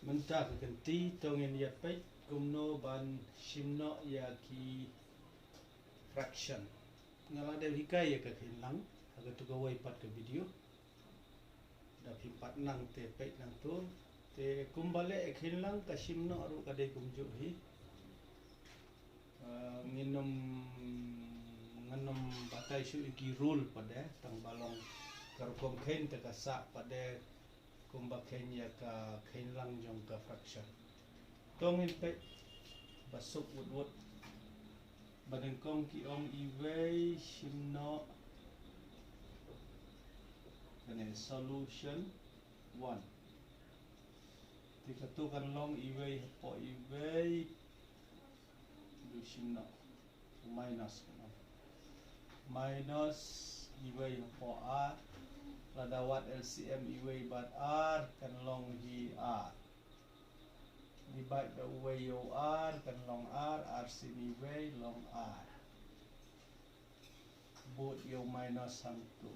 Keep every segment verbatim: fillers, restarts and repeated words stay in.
Mynta ka kynti to ngin ïa peit kumno ban shim noh ïa ki fraction. Nga la dep hikai ïa ka khein lang ha katu kawei pat ka video. Da phim pat nang te peit nangtu. Te kumba leh khein lang ka shim noh ruh ka dei kumjuh hi. Ah, nginym nginym batai shuh ïa ki rule pat de, tang ba long ka rukom khein te ka sah pat de kumba khein ïa ka khein lang jong ka fraction. To ngin peit ba suk wut wut. Ba nyngkong ki ong iwei shim noh kane solution one. Te katu kan long iwei hapoh iwei. Du shim noh. Minus kane. Minus iwei hapoh ar. Lada wad L C M iwei bad ar kan long hi ar. Divide da uwei ïa u ar kan long ar, ar sien iwei long ar. Bud ïa u minus hangtu.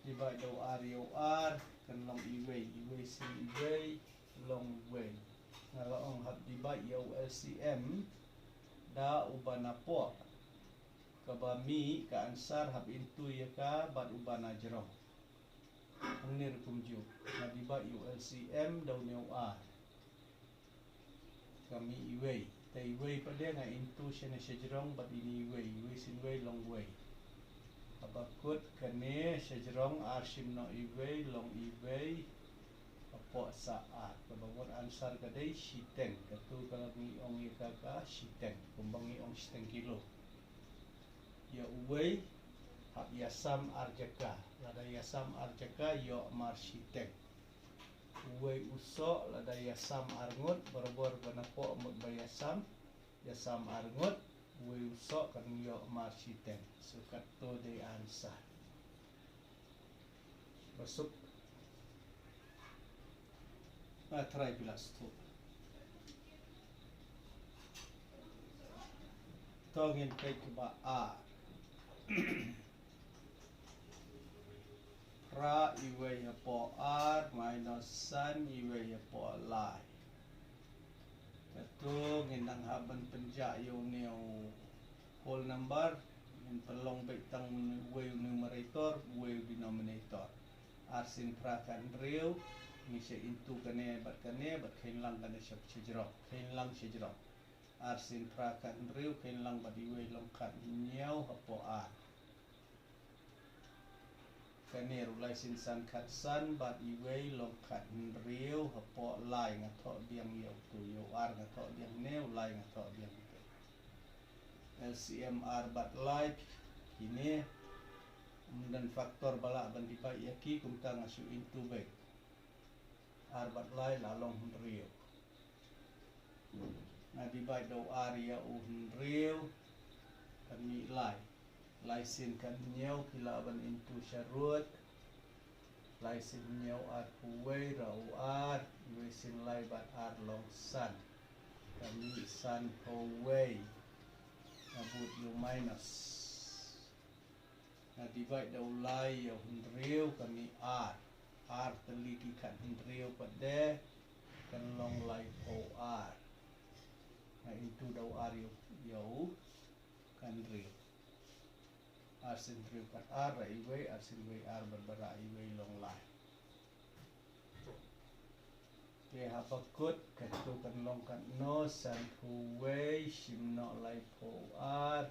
Divide da u ar ïa u ar kan long iwei, iwei sien iwei long wei. Nga la ong hap divide ïa u L C M da uba napoh. Kaba mih ka answer hap into ïa ka bad uba najrong. Hangne ruh kumjuh, nga divide ïa u L C M da une u ar. Ka mih iwei. Te iwei pat de nga into shane shajrong bad ine iwei, iwei sien wei long wei. Haba kut kane shajrong ar shim noh iwei long iwei. Hapoh sa ar. Kaba mut answer ka dei shiteng. Katu ka la ngi ong ïa ka ka shiteng. Kumba ngi ong shiteng kilo. Ïa uwei hap ïasam ar jaka. Lada ïasam ar jaka ïoh mar shiteng. Uwei u soh lada ïasam ar ngut, barabor ba napoh mut ba ïasam, ïasam ar ngut, uwei u soh kan ïoh mar shiteng. So katto dei answer. Ba suk. Ah, try phi la suk. To ngin peit kaba ar. Phra iwei hapoh ar minus san iwei hapoh lai. Katu ngin nang hap ban pynjah ïa une u whole number, ngin pynlong beit tang uwei u numerator, uwei u denominator. Ar sien phra khathynriew, ngi sa into kane bad kane, bad khein lang kane sha shajrong, khein lang shajrong. Ar sien phra khathynriew, khein lang bad iwei long khathynñiew hapoh ar. Kane ruh lai sien san khatsan bad iwei long khathynriew hapoh lai, nga thoh biang ïa utu, ïa u ar nga thoh biang ne, u lai nga thoh biang utu. L C M ar bad lai kine ym don factor ba lah ban divide ïa ki, kumta nga shu into beit. Ar bad lai la long hynriew. Nga divide da u ar ïa u hynriew, kan mih lai. Lai sien khathynñiew phi lah ban into sharud. Lai sien hynñiew arphew wei ra u ar, iwei sien lai bad ar long san. Kan mih sanphew wei. Nga bud ïa u minus. Nga divide da u lai ïa u hynriew kan mih ar. Ar tylli ki khathynriew pat de kan long laiphew ar. Nga into da u ar ïa u, ïa u khathynriew. Ar sien hynriew khatar ra iwei, ar sien wei ar bad ba ra iwei long lai. Te haba kut, katu kan long katno, sanphew wei shim noh laiphew ar.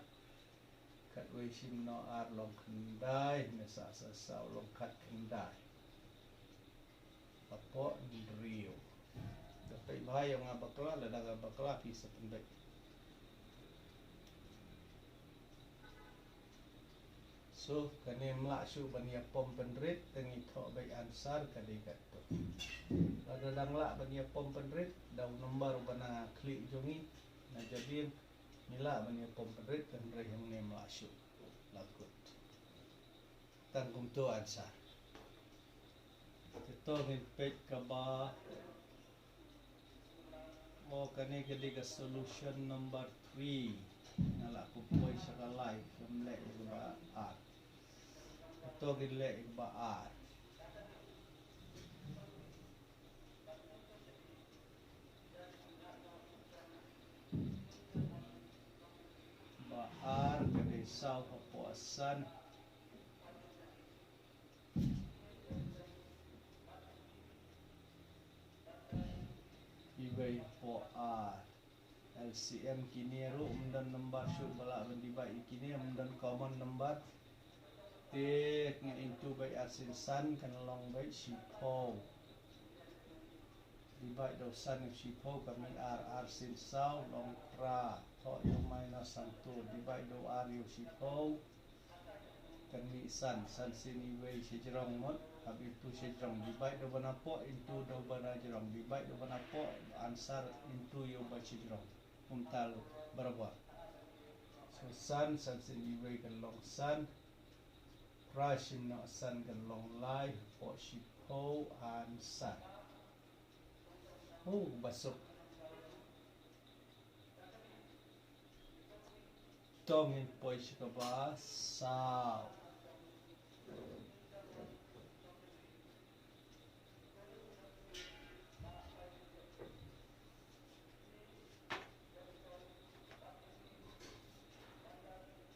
Khatwei shim noh ar long khyndai, ne sa sa saw long khatkhyndai. Hapoh hynriew. Da peit bha ïa nga bakla, lada nga bakla phi sa pynbeit. So, kane ym lah shuh ban ïa pom pynrit, te ngi thoh beit answer ka dei katto. Lada dang lah ban ïa pom pynrit, da u number uba na khlieh jong ngi, na Jabin, ngi lah ban ïa pom pynrit, hynrei hangne ym lah shuh. La kut. Tang kumto answer. Te to ngin peit kaba, o, kane ka dei ka solution number three. Nga la pynpoi sha ka lai, kam leh ïa kaba ar. Te to ngin leh ïa kaba ar. Saw hapoh san. Iwei hapoh ar. L C M kine ruh ym don number shuh ba lah ban divide ïa kine, ym don common number. Te nga into bad ar sien san kan long bad shiphew. Divide da u san ïa u shiphew ka mih ar, ar sien saw long phra. Thoh ïa u minus hangto, divide da u ar ïa u shiphew. Kan mih san, san sien iwei shajrong mut, hap into shajrong, divide da u ba napoh, into da u ba najrong, divide da u ba napoh, answer into ïa u ba shajrong. Kumta barabor. So san, san sien iwei kan long san. Phra shim noh san kan long lai, hapoh shiphew answer. Oh, ba suk. To ngin poi sha kaba saw.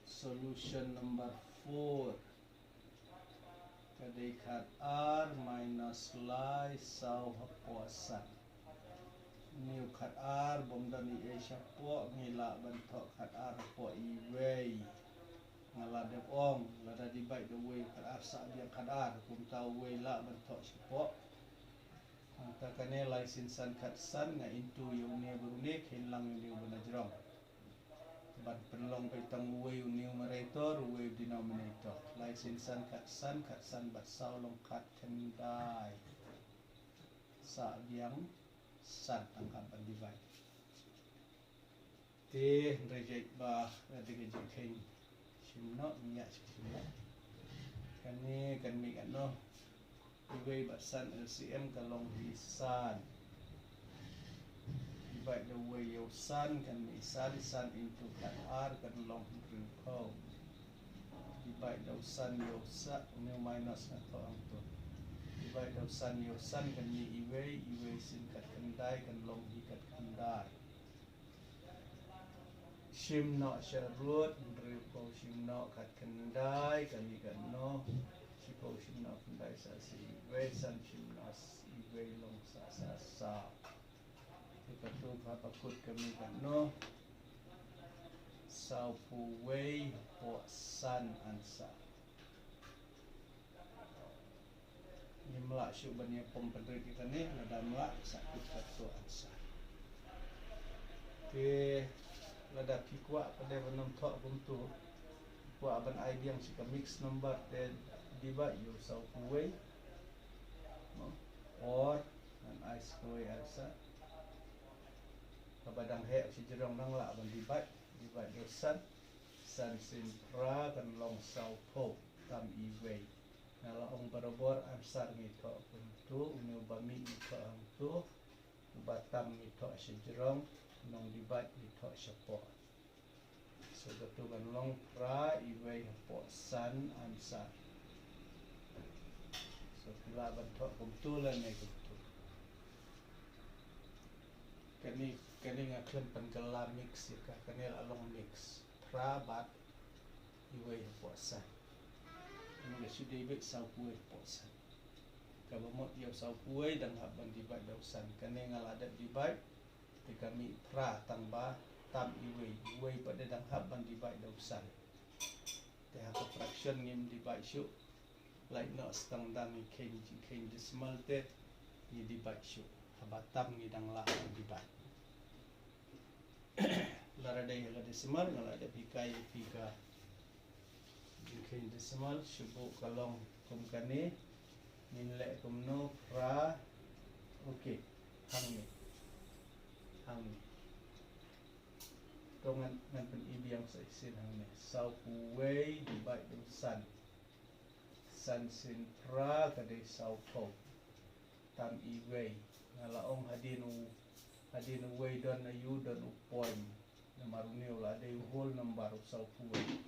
Solution number four. Ka dei khatar minus lai saw hapoh san. Une u khatar bym don ei ei shapoh, ngi lah ban thoh khatar hapoh iwei. Nga la dep ong, lada divide da uwei u khatar sah biang khatar, kumta uwei lah ban thoh shapoh. Kumta kane lai sien san khatsan nga into ïa une bad une, kheiñ lang ïa une u ba najrong. Ban pynlong beit tang uwei u numerator, uwei u denominator. Lai sien san khatsan, khatsan bad saw long khatkhyndai. Sah biang san tang hap ban divide. Te hynrei jait ba ka dei ka jingkheiñ shim noh, ngi ïa shim noh. Kane kan mih katno? Iwei bad san L C M ka long hi san. Divide da uwei ïa u san kan mih san, san into khatar kan long hynriewphew. Divide da u san ïa u sah, une u minus nga thoh hangto. Divide da u san ïa u san kan mih iwei, iwei sien khatkhyndai kan long hi khatkhyndai. Shim noh sharud, hynriewphew shim noh khatkhyndai, ka mih katno? Shiphew shim noh khyndai sah sien iwei, san shim noh iwei long sah sah saw. Te katto ka ba kut ka mih katno? Sawphew wei hapoh san answer. Ngim lah shuh ban ïa pom pynrit ïa kane, lada ym lah sa kut katto answer. Te lada phi kwah pat de ban ym thoh kumto, kwah ban ai biang sha ka mixed number te divide ïa u sawphew wei. No? Or ngan ai sa kawei answer. Kaba dang heh shajrong nang lah ban divide, divide da u san. San sien phra kan long sawphew tam iwei. Nga la ong barabor answer ngi thoh kumto, une uba mih ngi thoh hangto, uba tam ngi thoh shajrong, nong divide ngi thoh shapoh. So katto kan long phra iwei hapoh san answer. So phi lah ban thoh kumto lane kumto. Kane, kane nga khlem pynkylla mix ïa ka, kane la long mix. Phra bad iwei hapoh san. Kane ka shu dei beit sawphew wei hapoh san. Kaba mut ïa u sawphew wei dang hap ban divide da u san. Kane nga la dep divide. Te ka mih phra tang ba tam iwei, iwei pat de dang hap ban divide da u san. Te ha ka fraction ngim divide shuh. Lait noh sa tang dang ngi kheiñ, kheiñ decimal te ngi divide shuh. Haba tam ngi dang lah ban divide. Lada dei ha ka decimal nga la dep hikai ïa phi ka jingkheiñ decimal, shu buh ka long kum kane. Ngin leh kumno? Phra. Okay. Hangne. Hangne. To ngan, ngan pyni biang sa shisien hangne. Sawphew wei divide da u san. San sien phra ka dei sawphew. Tam iwei. Nga la ong hadien u, hadien uwei don aïu, don u point. Namar une u la dei u whole number u sawphew wei.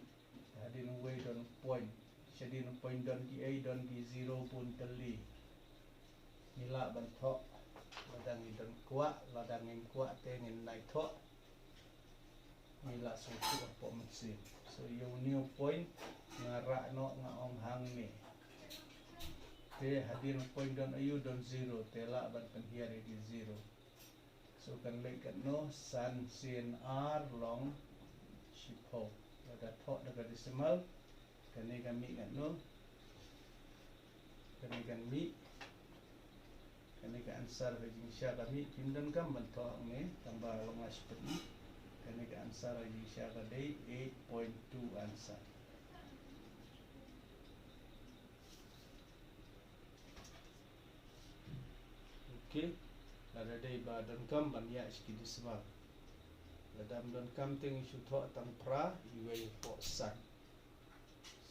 Hadien uwei don u point. Shadien u point don kiei, don ki zero bun tylli. Ngi lah ban thoh. Lada ngi don kwah, lada ngim kwah te ngin nai thoh. Ngi la sngewthuh hapoh mynsiem. So ïa une u point nga rah noh nga ong hangne. Te hadien u point don aïu, don zero, te lah ban pynhiar ïa ki zero. So kan leit katno, san sien ar long shiphew. Lada thoh da ka decimal, kane ka mih katno, kane kan mih, kane ka answer ka jingshisha ka mih. Phim donkam ban thoh hangne, tang ba long nga shu pyni. Kane ka answer ka jingshisha ka dei eight point two answer. Okay, lada dei ba donkam ban ïa shi ki decimal. Lada ym donkam te ngi shu thoh tang phra, iwei hapoh san.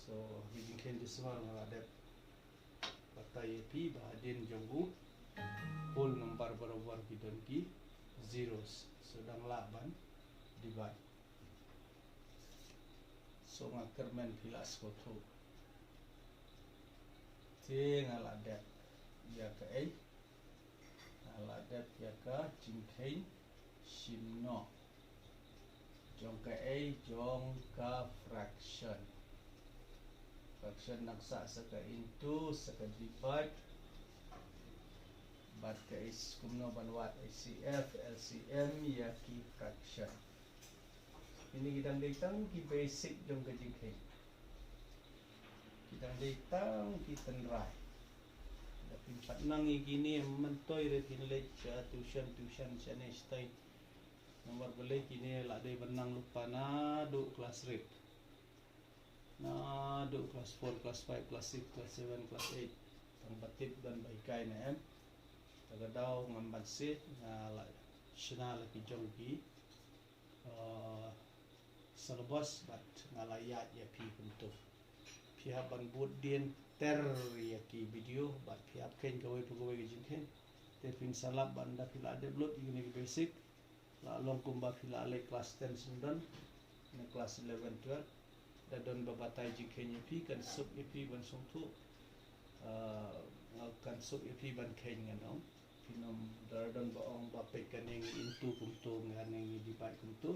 So ki jingkheiñ decimal nga la dep batai ïa phi ba hadien jong u whole number barobar ki don ki zeros. So dang lah ban divide. So nga kyrmen phi la sngewthuh. Te nga la dep ïa kaei? Nga la dep ïa ka jingkheiñ shim noh jong kaei? Jong ka fraction. Fraction nang sah sa ka into, sa ka divide. Bad kaei kumno ban wad H C F, L C M ïa ki fraction. Kine ki dang dei tang ki basic jong ka jingkheiñ. Ki dang dei tang ki tynrai. Da phin pat nang ïa kine myntoi re phin leit sha tuition, tuition shane shatai. Namar balei kine la dei ban nang lypa naduh class eight. Naduh class four, class five, class six, class seven, class eight. Tang ba tip don ba hikai ne em. Ta ka daw ngam ban sih, nga la shna la ki jong ki uh, syllabus, bad nga la ïaid ïa phi kumto. Phi hap ban bud dien ter ïa ki video, bad phi hap kheiñ kawei pa kawei ka jingkheiñ. Te phin sa lap ban da phi la dep lut ïa kine ki basic. La long kumba phi la leit class ten syndon, ne class eleven, twelve. Da don ba batai jingkheiñ ïa phi, kan suk ïa phi ban sngewthuh. Uh, kan suk ïa phi ban kheiñ ngan ong. Phin ym, da don ba ong ba peit kane ngi into kumto, kane ngi divide kumto.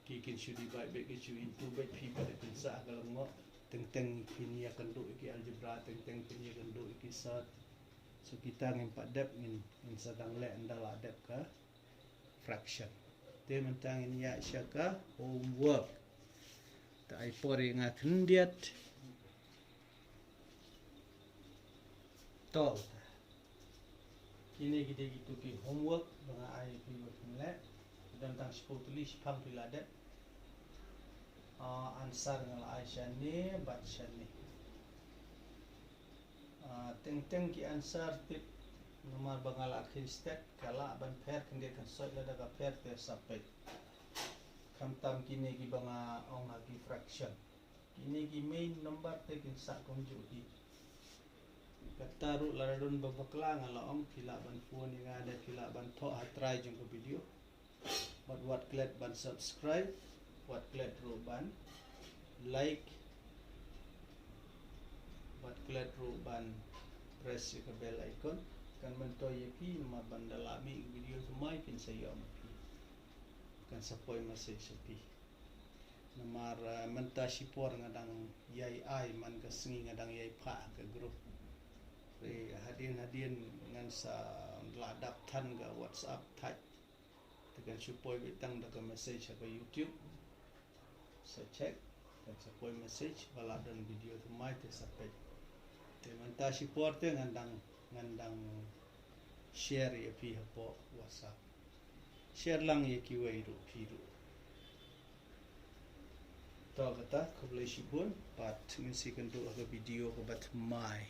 Ki kin shu divide beit, kin shu into beit, phi pat kin sah ka lyngngoh. Teng teng phin ïakynduh ïa ki algebra, teng teng phin ïakynduh ïa ki sort. So kita ngim pat dep, ngin, ngin sa dang leh ynda la dep ka fraction. Te mynta ngin ïa sha ka homework. Ta ai por ïa nga khyndiat. To. Kine ki dei kito ki homework ba nga ai ïa phi ba phin leh. Don tang shiphew tylli, shiphang phi la dep. Ah, answer nga la ai shane bad shane. Ah, teng teng ki answer tip namar ba nga la kheiñ stet, ka lah ban pher, khyndiat kan soi, lada ka pher te sa peit. Khamtam kine ki ba nga ong ha ki fraction. Kine ki main number te kin sah kumjuh hi. Kata ruh lada don ba bakla, nga la ong phi lah ban phone ïa nga, da phi lah ban thoh ha trai jong ka video. Bad wat klet ban subscribe, wat klet ruh ban like, wat klet ruh ban press ïa ka bell icon. Kan myntoi ïa phi namar ban da la mih video thymmai kin sa ïoh ma phi. Kan sa poi message ïa phi. Namar, eh, mynta shipor nga dang ïai ai, man ka sngi nga dang ïai phah ka group. Te hadien hadien ngan sa la dap than ka WhatsApp thait. Te kan shu poi beit tang da ka message ha ka YouTube. Sa check, kan sa poi message ba la don video thymmai te sa peit. Te mynta shipor te ngan dang, ngan dang share ïa phi hapoh WhatsApp. Share lang ïa kiwei ruh phi ruh. To kata, khublei shibun, bad ngin sa ïakynduh ha ka video kaba thymmai.